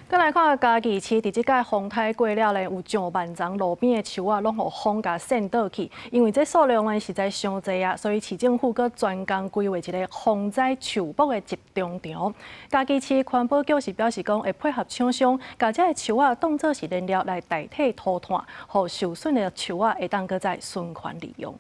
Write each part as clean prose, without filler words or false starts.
閣來看嘉義市，佇這擺風颱過了咧，有上萬叢路邊的樹仔攏予風共扇倒去。因為這數量呢實在傷濟啊，所以市政府閣專工規劃一个防災樹木的集中場。嘉義市環保局是表示講，會配合廠商，共這个樹仔當做是燃料來代替塗炭，予受損的樹仔會當閣再循環利用。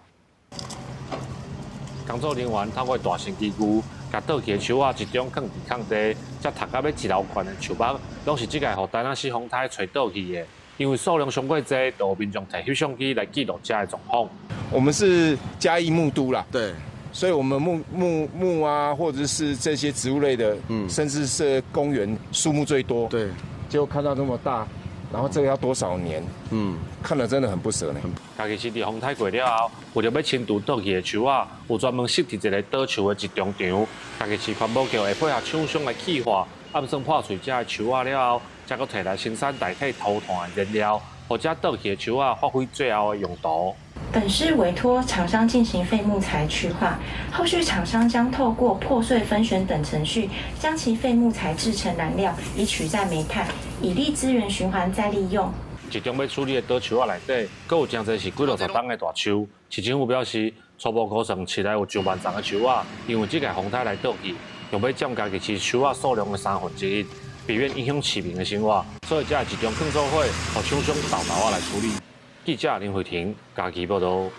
工作人員透過大型機具，共倒去的樹仔集中囥佇空地，這讀甲欲一樓懸的樹木，攏是這擺予台南市風颱吹倒去的。因為數量傷過濟，就有民眾提翕相機來記錄這个狀況。我們是嘉義木都啦，所以我們木啊，或者是這些植物類的，甚至是公園樹木最多，就看到這麼大，然後這個要多少年？看了真的很不捨呢。嘉義市佇風颱過了後，為著欲清除倒去的樹仔，有專門設置一个倒樹的集中場。嘉義市環保局會配合廠商來氣化，按算破碎這个樹仔了後，才閣提來生產代替塗炭的燃料，予這倒去的樹仔發揮最後的用途。本市委託廠商進行廢木材去化，後續廠商將透過破碎分選等程序，將其廢木材製成燃料，以取代煤炭，以利資源循環再利用。集中欲處理的倒樹仔內底，閣有誠濟是幾落十冬的大樹。市政府表示，初步估算市內有上萬叢的樹仔，因為這個風颱來倒去，約欲佔嘉義市樹仔數量的1/3，避免影響市民的生活，所以才會集中囥做伙，予廠商沓沓仔來處理。記者林慧婷嘉義報導。